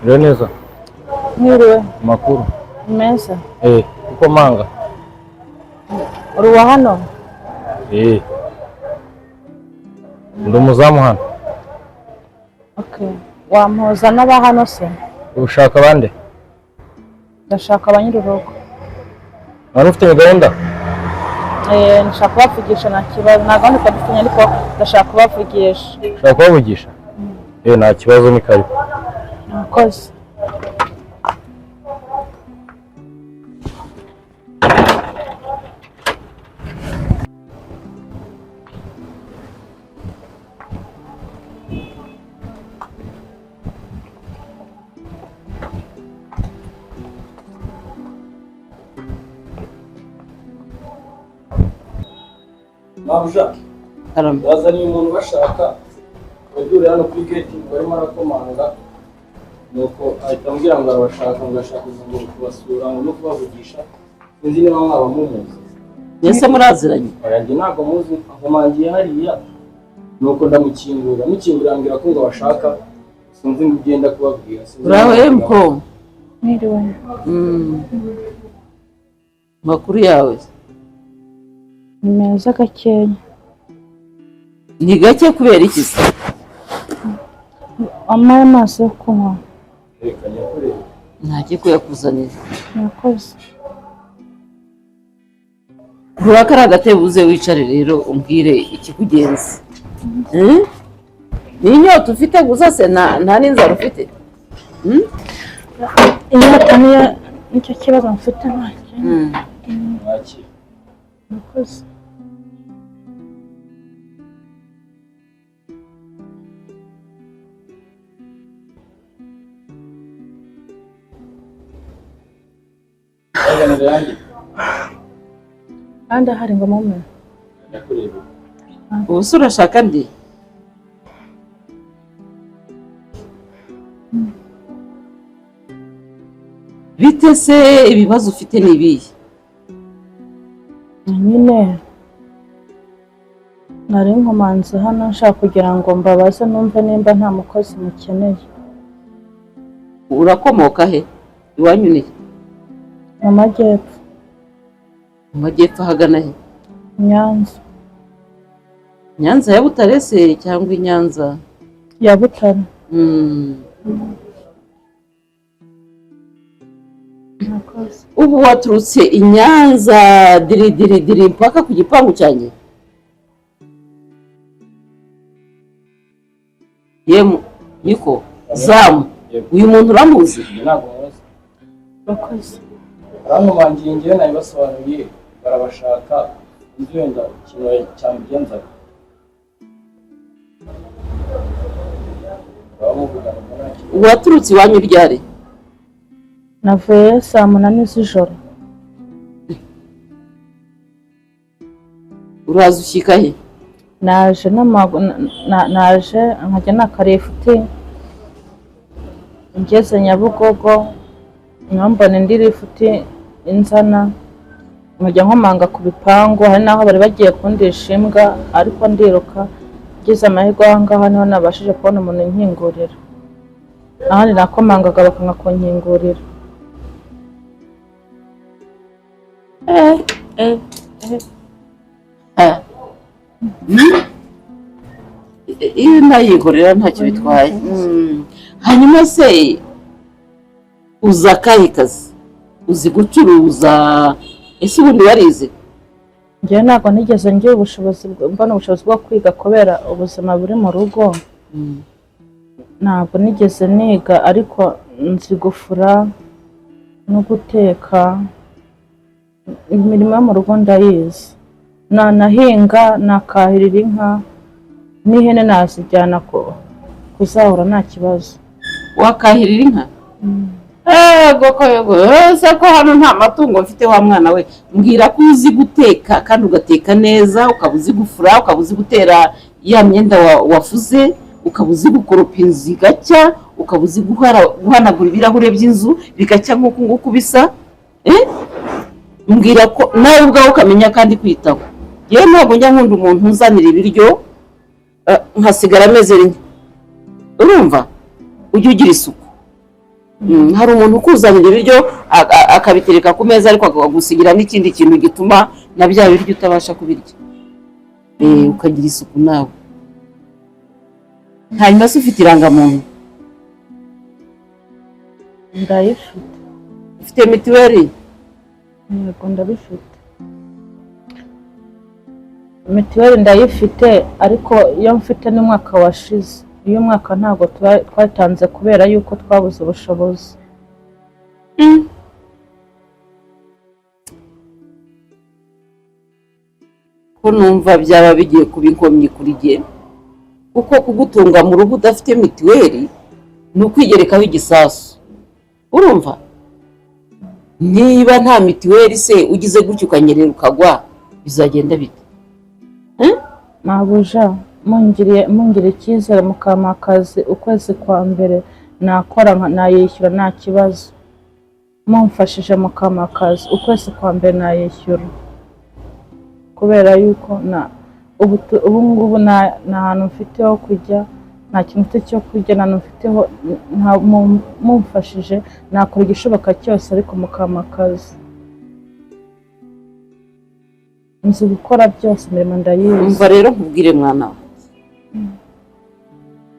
Rero neza. Mwiriwe. Amakuru? Meza. Uko manga? Uri uwa hano? Ndi umuzamu hano. Okay. Wampuza n'aba hano se? Ushaka bande? Ndashaka ba nyir'urugo. Wari ufite gahunda? Ndashaka kubavugisha, nta kibazo. Nta gahunda twari dufitanye, ariko ndashaka kubavugisha. Ushaka kubavugisha? Nta kibazo, ni karibu. Murakoze. Mabuja, bazaniye umuntu bashaka, wagiye hano kuri gate ngo arimo arakomanga, nuko ahita ambwira ngo arabashaka, ngo ashaka kuza ngo kubasura ngo no kubavugisha, sinzi niba mwaba mumuzi. Mbese muraziranye? Oya, njye ntabwo muzi, nkomangiye hariya, nuko ndamukingura, mukingura ambwira ko ngo abashaka, sinzi ngo ugenda kubabwira. Sinzi Uraho niba emko? Mwiriwe. Makuru yawe? Ni meza gakeya. Ni gake kubera iki se? Wampaye amazi yo kunywa? Reka nyakurebe. Ntacyo kuyakuzanira. Murakoze. Kurura kariya gatebe uze wicare rero umbwire ikikugenza. Ni inyota ufite gusa se, nta n'inzara ufite? Inyota niyo nicyo kibazo mfite, ntacyo. Mwakire. Murakoze. Bazanira ayandi? Kandi ahari ngo mume. Nyakurebe. Ubu se urashaka ndi? Bite se, ibibazo ufite ni ibihe? Nyine nari nkomanze hano nshaka kugira ngo mbabaze numve nimba nta mukozi mukeneye. Urakomoka he? Iwanyu ni he? Mu majyepfo. Mu majyepfo ahagana he? Nyanza. Nyanza ya Butare se cyangwa i Nyanza? Ya Butare. Murakoze. Ubu waturutse i Nyanza diri diri diri mpaka ku gipangu cyanjye? Yemu niko zamu, uyu muntu uramuzi? Njye ntabwo muzi. Murakoze. Barankomangiye, njyewe nabibasobanuriye, barabashaka, sinzi wenda ikintu cyamugenzaga. Baba muvugana ubwo nta kibazo. Waturutse iwanyu ryari? Navuye saa 8 z'ijoro. Uraza ushyika he? Naje naje nkajya nakarifuti, ngeze Nyabugogo mbona indi lifuti inzana, nkajya nkomanga ku bipangu, hari n'aho bari bagiye kundisha imbwa ariko ndiruka, ngize amahirwe aha ngaha niho nabashije kubona umuntu unkingurira, ahandi nakomangaga bakanga kunkingurira. Iyo ntayikorera ntacyo bitwaye. Hanyuma se uzi akahe kazi? Uzi gucuruza? Ese ubundi warize? Njyewe ntabwo nigeze ngira ubushobozi, mbona ubushobozi bwo kwiga kubera ubuzima buri mu rugo. Ntabwo nigeze niga, ariko nzi gufura no guteka, imirimo yo mu rugo ndayizi, nanahinga, nakahirira inka n'ihene, nazijyana kuzahura nta kibazo. Wakahirira inka? Ego ko yego, ese ko hano nta matungo mfite wa mwana we? Mbwira ko uzi guteka kandi ugateka neza, ukaba uzi gufura, ukaba uzi gutera ya myenda wafuze, ukaba uzi gukoropa inzu igacya, ukaba uzi guhanagura ibirahure by'inzu bigacya nk'uku nguku bisa. Mbwira ko nawe ubwawe ukamenya kandi kwitaho. Yewe ntabwo njya nkunda umuntu unzanira ibiryo, nkasigara ameze rimwe. Urumva? Ujye ugira isuku. Hari umuntu ukuzanira ibiryo akabitereka ku meza, ariko akagusigira n'ikindi kintu gituma na bya biryo utabasha kubirya. Ukagira isuku nawe. Hanyuma se ufite irangamuntu? Ndayifite. Ufite mituweli? Yego, ndabifite. Mituweli ndayifite, ariko iyo mfite n'umwaka washize. Uyu mwaka ntabwo twatanze kubera yuko twabuze ubushobozi. Ko numva byaba bigiye kuba inkomyi kuri jye, kuko kugutunga mu rugo udafite mituweli ni ukwigerekaho igisasu. Urumva, niba nta mituweli se, ugize gutyo ukanyerera ukagwa, bizagenda bite? Mabuja, mungiriye icyizere mukampa akazi, ukwezi kwa mbere nakora nayishyura nta kibazo. Mumfashije mukampa akazi, ukwezi kwa mbere nayishyura, kubera yuko na ubu ngubu nta hantu mfite ho kujya, nta kintu mfite cyo kurya, nta hantu mfite ho. Mumfashije nakora igishoboka cyose, ariko mukampa akazi. Nzi gukora byose, imirimo ndayizi. Umva rero nkubwire, mwana we,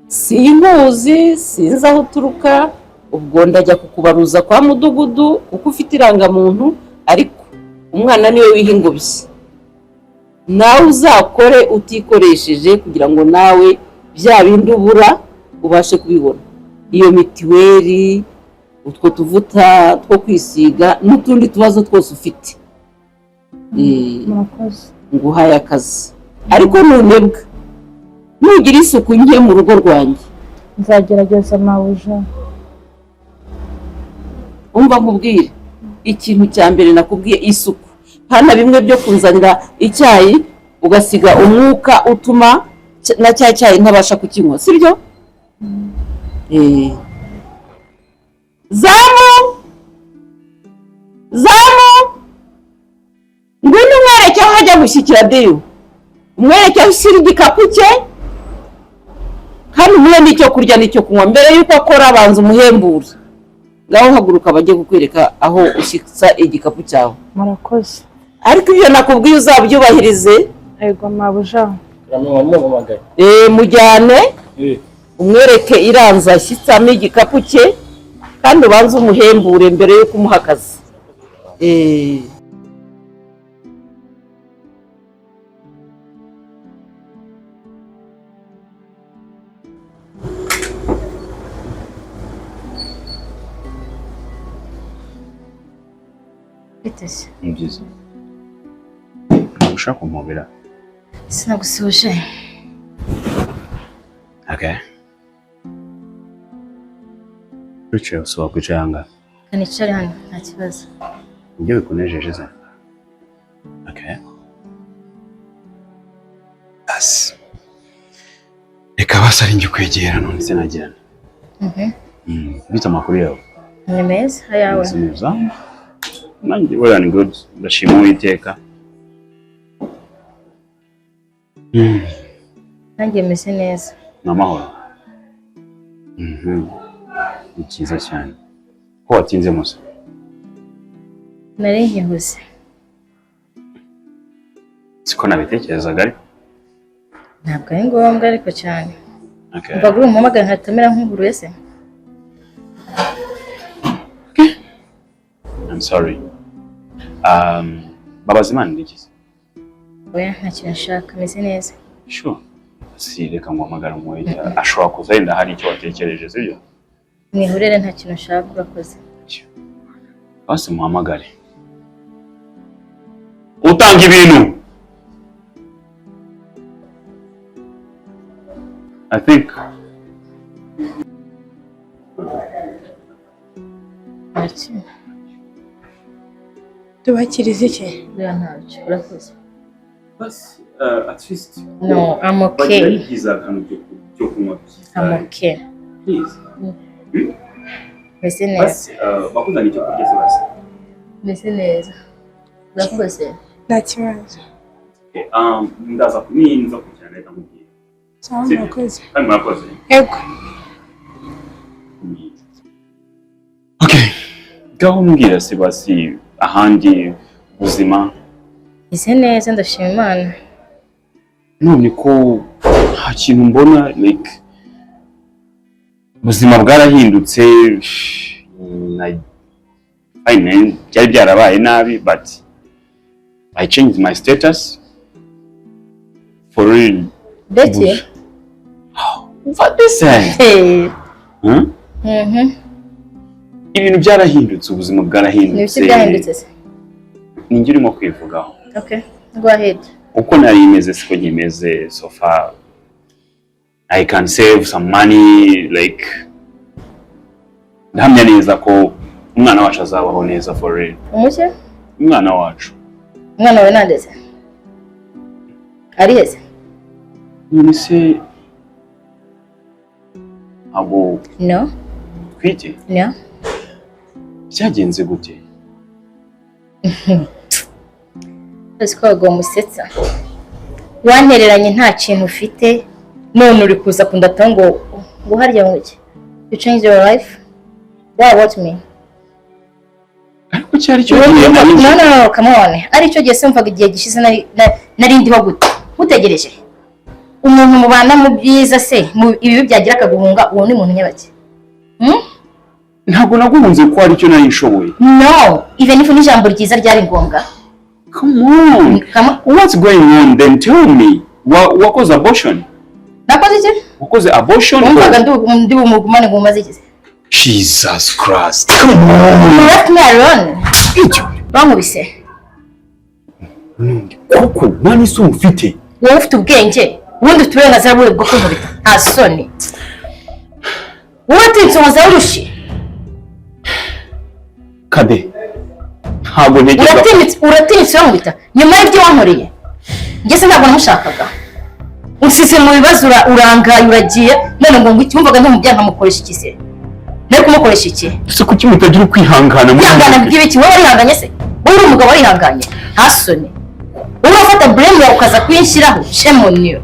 sinkuzi, sinzi aho uturuka. Ubwo ndajya kukubaruza kwa mudugudu kuko ufite irangamuntu, ariko umwana niwe wiha ingobyi. Nawe uzakore utikoresheje kugira ngo nawe bya bindi ubura ubashe kubibona, iyo mitiweli, utwo tuvuta two kwisiga n'utundi tubazo twose ufite. Murakoze. Nguhaye akazi, ariko nunebwa, nugira isuku nke mu rugo rwanjye. Nzagerageza, mabuja. Umva nkubwire, ikintu cya mbere nakubwiye, isuku. Hano bimwe byo kunzanira icyayi ugasiga umwuka utuma na cya cyayi ntabasha kukinywa, sibyo? Zamu, zamu, ngwino umwereke aho ajya gushyikira deyo, umwereke aho ushyira igikapu cye, kandi umuhe n'icyo kurya n'icyo kunywa. Mbere y'uko akora, abanza umuhembure. Ngaho haguruka bajye kukwereka aho ushyitsa igikapu cyawe. Murakoze. Ariko ibyo nakubwiye uzabyubahirize. Ego, mabuja. Wamuhamagaye? Mujyane umwereke iranza ashyitsamo igikapu cye, kandi ubanze umuhembure mbere yo kumuha akazi. Bite se? Ni byiza. Ntabwo ushaka kumpobera? Sinagusuhuje. Okay. Wicaye, usaba kwicara ahangaha. Kanicare hano, nta kibazo. Nibyo bikunejeje se? Okay. Basi. Reka basi ari njye ukwegera, none se nagirana. Bite amakuru yawe? Ni meza, ayawe? Meze neza. Nanjye well and good. Ndashima Uwiteka. Nanjye meze neza. Ni amahoro. Ni cyiza cyane. Ko watinze musa? Nari nkihuze. Siko nabitekerezaga ariko. Ntabwo ari ngombwa ariko cyane. Okay. Mvaga uri umuhamagara nkatamera nk'uhuruye se. I'm sorry. Babaza Imana ndikize. Oya, nta kintu nshaka, meze neza. Sure. Si reka nguhamagara umuhege. Ashobora kuza yenda hari icyo watekereje, sibyo? Mwihurere, nta kintu nshaka, urakoze. Basi muhamagare. Utanga ibintu. I think Ntacyo. Tubakiriza iki? Oya, ntacyo, urakoze. Basi at least No, I'm okay. Bagira byiza akantu byo kunywa byiza. I'm okay. Please. Meze neza. Basi bakuzana icyo kurya se basi. Meze neza. Urakoze. Nta kibazo. Okay, ndaza ninza kujyana reka nkubwire. Sawa, Sibyo? murakoze. Kandi murakoze. Yego. Gaho mbwira se basi ahandi ubuzima. Meze neza, ndashima Imana. None ko nta kintu mbona, like ubuzima bwarahindutse na fine, byari byarabaye nabi, but I changed my status for real. Betty? What this? Hey. Huh? Mhm. Ibintu byarahindutse, ubuzima Ni bwarahindutse. ibiki byahindutse se? Ninjye urimo kwivugaho. Okay. Go ahead. Uko nari imeze siko nkimeze. So far I can save some money, like ndahamya neza ko umwana wacu azabaho neza for real. Umuke? Umwana wacu. Umwana wawe nande se? Ari he se? None se ntabwo No. twite? No. Byagenze gute? Uzi ko abagabo musetsa. Wantereranye nta kintu ufite, none uri kuza kundata ngo harya ngo iki? You change your life? Why, what me? Ariko cyari cyo No, gihe nari no, no, come on. Ari cyo gihe se mvaga igihe gishize nari ndiho gute? Nkutegereje. Umuntu mubana mu byiza se, mu ibibi byagira akaguhunga, uwo ni muntu nyabaki? Hmm? Ntabwo naguhunze ko ari cyo nari nshoboye. No, even if n'ijambo ryiza ryari ngombwa. Come on. Come on. What's going on then? Tell me. Wakoze abortion? Nakoze iki? Wakoze abortion? Wumvaga ndi bumugumane ngo umaze iki? Jesus Christ. Come on. You left me alone. Icyo. Bankubise. Nundi koko nta n'isoni ufite. Wowe ufite ubwenge, ubundi ufite uburenganzira buhe bwo kunkubita? Nta soni. Wowe utinsohoza urushi. Kade. Ntabwo ntekereza ko Uratinyitse urankubita nyuma y'ibyo wankoreye. Njye se ntabwo namushakaga. Unsize mu bibazo, urangaye, uragiye, none ngo ngwiki? Wumvaga ntamubyaye nkamukoresha iki se? Nari kumukoresha iki? Ese kuki mutagira ukwihangana muri Kwihangana mwebwe? bw'ibiki? Wowe warihanganye se? Wowe uri umugabo warihanganye? Nta soni. Wowe urafata blame yawe ukaza kuyinshyiraho? Shame on you.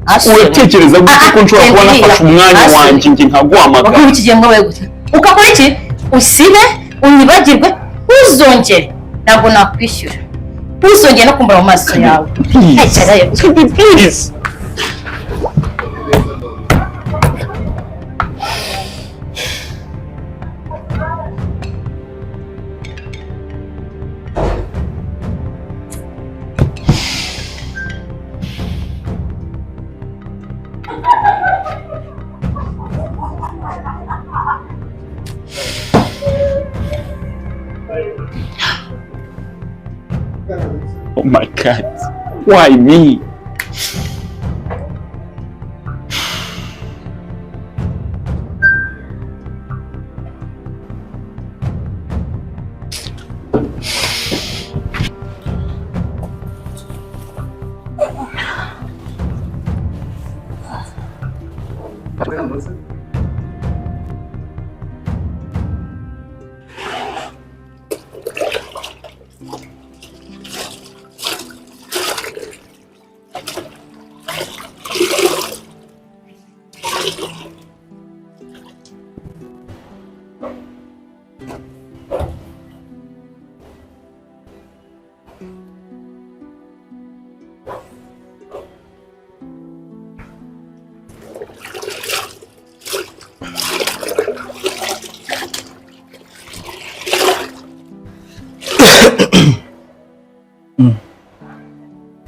Nta soni. Uratekereza gute Ah, ko nshobora kuba ah, nafashe umwanya nta soni. wanjye njye nkaguhamagara? Wakora iki gihe mwabaye gute? Ukakora iki? Usibe, unyibagirwe, ntuzongere. Ntabwo nakwishyura. Ntuzongere no kumbura mu maso yawe. Please. Ekerayo. Kade, please. Oh my God. Why me?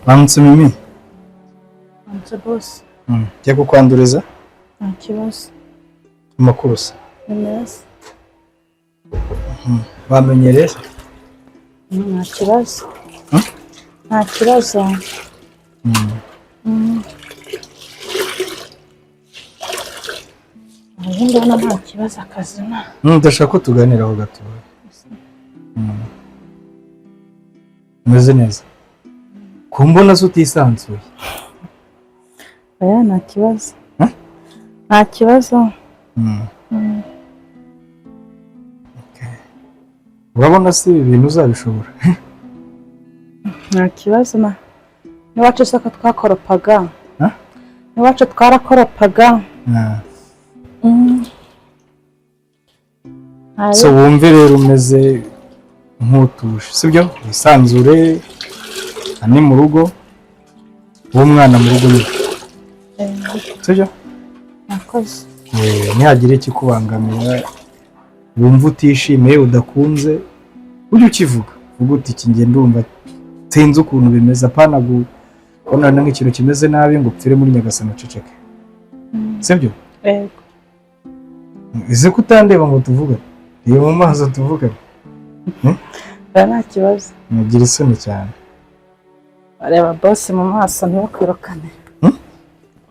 Ramutse Mimi. Ramutse boss. Njya kukwanduriza. Nta kibazo. Amakuru se? Ni meza. Bamenyereye? Nta kibazo. Nta kibazo. Ubu ndabona nta kibazo, akazi na Ndashaka ko tuganiraho gato. Umeze neza? Ku mbona se utisanzuye? Oya, nta kibazo. Nta kibazo. Urabona se ibi bintu uzabishobora? Nta kibazo na n'iwacu se ko twakoropaga? N'iwacu twarakoropaga. So wumve rero umeze nk'utuje, sibyo? Wisanzure, ni mu rugo, w'umwana mu rugo nyine, sibyo? Murakoze. Ntihagire ikikubangamira, wumva utishimiye, udakunze, ujye ukivuga, uvuga uti iki njye ndumva sinzi ukuntu bimeze, apana kubona nk'ikintu kimeze nabi ngo upfire muri Nyagasani uceceke, sibyo? Yego. Ese ko utandeba ngo tuvugane, reba mu maso tuvugane. Nta kibazo. Mugira isoni cyane. Areba boss mu maso ntibakwirukane.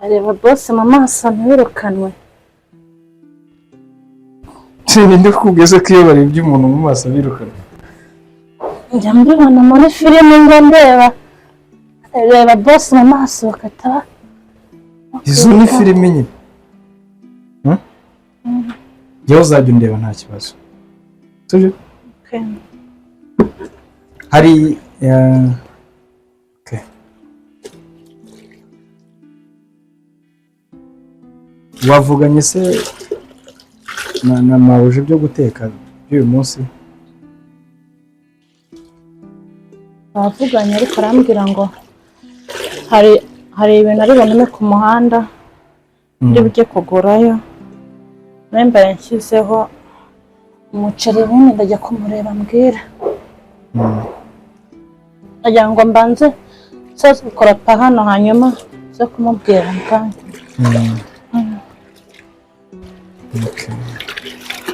Areba boss mu maso ntiwirukanwe. Ninde ukubwiye ko iyo barebye umuntu mu maso birukanwa? Njya mbibona muri filime ngo ndeba. Reba boss mu maso bakata. Izo ni filime nyine. Jyewe uzajya undeba nta kibazo. Sibyo? Hari okay. Wavuganye se na mabuje byo guteka by'uyu munsi? Bavuganye ariko arambwira ngo hari ibintu ari bubone ku muhanda ndi bujye kugurayo. Nemba nshyizeho umuceri bumwe ndajya kumureba mbwira. Ndagira ngo mbanze nsoze gukoropa hano hanyuma nze kumubwira kandi.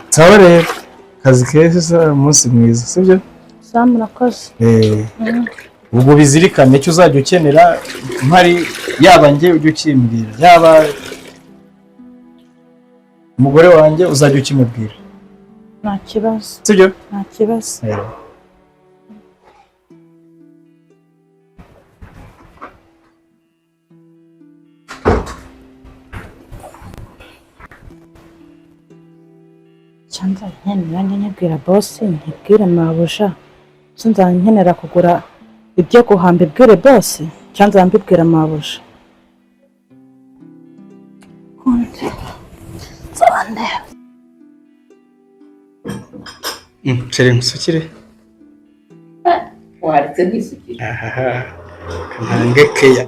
Sawa rero, kazi keza, umunsi mwiza, sibyo? Sawa, murakoze. Ubwo bizirikane icyo uzajya ukenera mpari, yaba njye ujye ukimbwira, yaba umugore wanjye uzajya ukimubwira. Nta kibazo. Sibyo? Nta kibazo. Cyanza nkenera nyibwira boss, nkibwire mabuja. Nza nkenera kugura ibyo guhamba ibwire boss, cyanza mbibwira mabuja. Chere nkusukire. Waretse nkisukire. Kantange keya.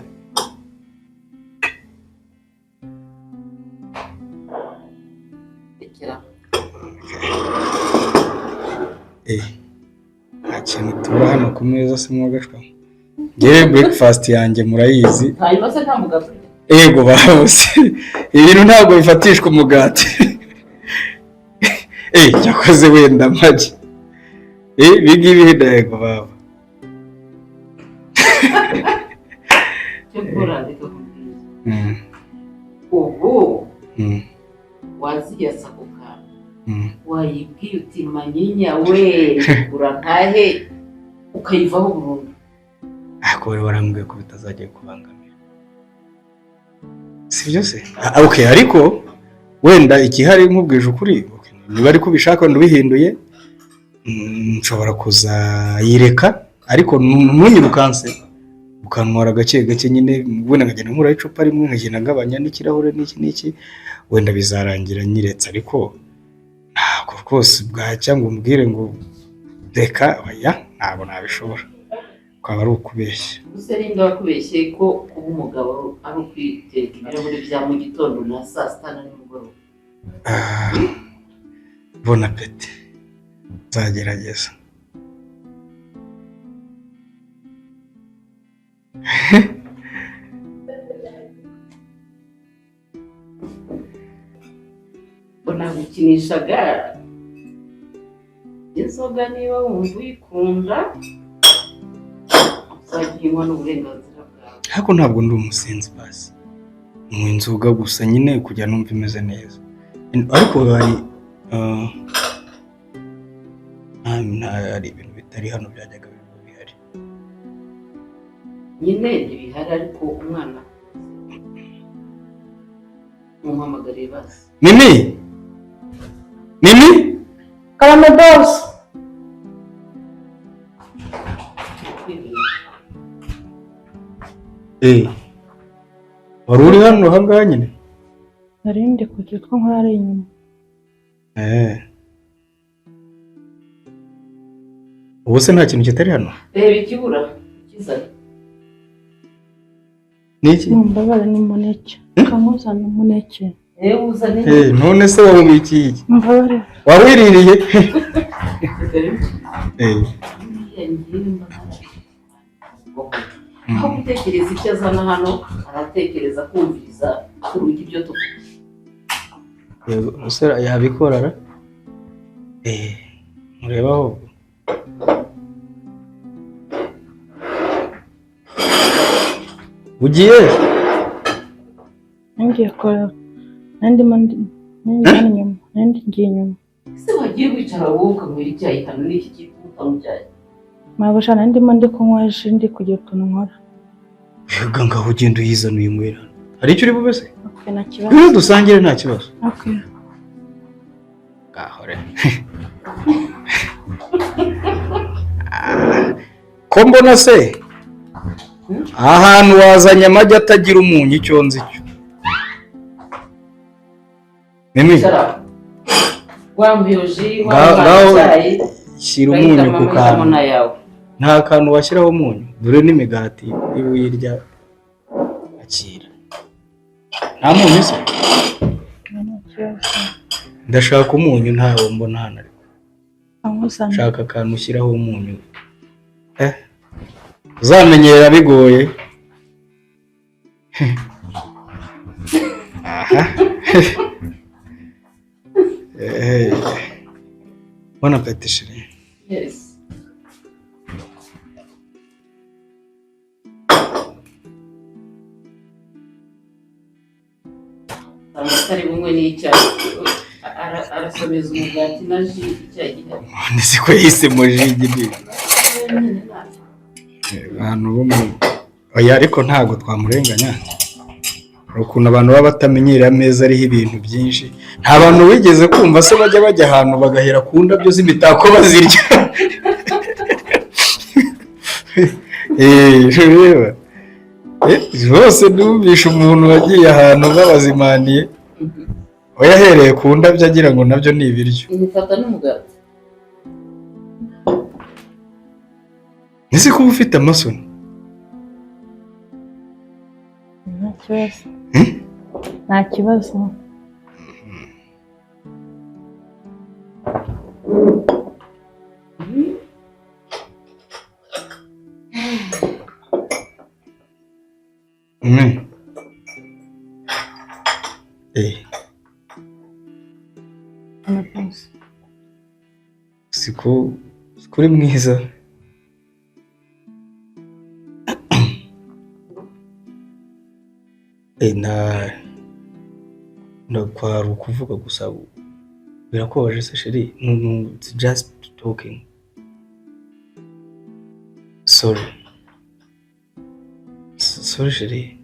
Nta kintu tubura hano ku meza se mwogashwa. Ngere breakfast yanjye murayizi. Hanyuma se nta mugati. Yego babuze. Ibintu ntabwo bifatishwa umugati. Cyakoze wenda amagi. Ibi ngibi yego baba. Ubu waziyasa ku kantu. Wayibwiye uti manyinya we gura ntahe ukayivaho burundu. Ariko wari warambwiye ko bitazajya kubangamira. Si byo se? Okay, ariko wenda ikihari nkubwije ukuri, niba ariko ubishaka ndubihinduye nshobora kuzayireka, ariko ntunyirukanse ukantwara gake gake nyine, wenda nkagenda nkuraho icupa rimwe nkagenda ngabanya n'ikirahure n'iki n'iki, wenda bizarangira nyiretse, ariko ntabwo rwose bwacya ngo umbwire ngo reka, oya ntabwo nabishobora, kwaba ari ukubeshya. Gusa ninde wakubeshye ko kuba umugabo ari ukwiteka ibirahuri bya mu gitondo na saa sita na nimugoroba? Bon appétit, nzagerageza. Nagukinishaga inzoga niba wumva uyikunda uzaginywa n'uburenganzira bwawe. Ariko ntabwo ndi umusinzi basi, nywa inzoga gusa nyine kugira numva imeze neza. Ariko hari hari ibintu bitari hano byajyaga biba bihari nyine ntibihari, ariko umwana mumpamagariye basi. Mimi! Mimi! Karame boss. Wari uri hano ahangaha nyine? Nari ndi kugira utwo nkora ari inyuma. Ubu se nta kintu kitari hano? Reba ikibura ukizana. Ni iki? Mumbabare, ni umuneke. Kamuzana umuneke. Reba uzane. None se wawubikiye iki? Mumbabare. Wawiririye? Aho gutekereza icyo azana hano, aratekereza kumviriza ku rugi ibyo tuvuga. Yego, umusore yabikora ra? Mureba ahubwo. Ugiye? Ngiye kureba. Nandimo ndi inyuma. Nandi ngiye inyuma. Ese wagiye wicara wowe ukanywera icyayi hano, n'iki kintu utanywa icyayi? Mabuja, nandimo ndi kunywa ji, ndi kugira utuntu nkora. Yego, ngaho ugenda uyizana uyinywera. Hari icyo uri bube se? Okay, nta kibazo. Iyo dusangire nta kibazo. Okay. Ngaho re. Ko mbona se ahantu wazanye amagi atagira umunyu, icyo nzi cyo. Mimi, Wampa ji, Ngaho- wampa icyayi. Shyira umunyu ku Amahitamo kantu. ni ayawe. Nta kantu washyiraho umunyu. Dore n'imigati niba uyirya, akira. Nta munyu se? Nta kibazo. Ndashaka umunyu, ntawo mbona hano ariko. Kamuzana. Shaka akantu ushyiraho umunyu. Uzamenyera bigoye. Aha. Bon appétit, chérie. Yes. Atari bumwe n'icyayi. Arasomeza umugati na ji, icyayi gihari. Nzi ko yise mu ji nyine. Abantu bo mu oya, ariko ntabwo twamurenganya. Hari ukuntu abantu baba batamenyereye ameza ariho ibintu byinshi. Nta bantu wigeze kumva se bajya bajya ahantu bagahera ku ndabyo z'imitako bazirya? Reba. Bose numvishe umuntu wagiye ahantu babazimaniye, we yahereye ku ndabyo agira ngo nabyo ni ibiryo. Imifata n'umugati. Ese kuba ufite amasoni? Nta kibazo. Nta kibazo. Amakosa. Siko uri mwiza. Na kwari ukuvuga gusa, birakubabaje se chérie? No, no, it's just talking. Sorry. Sorry chérie.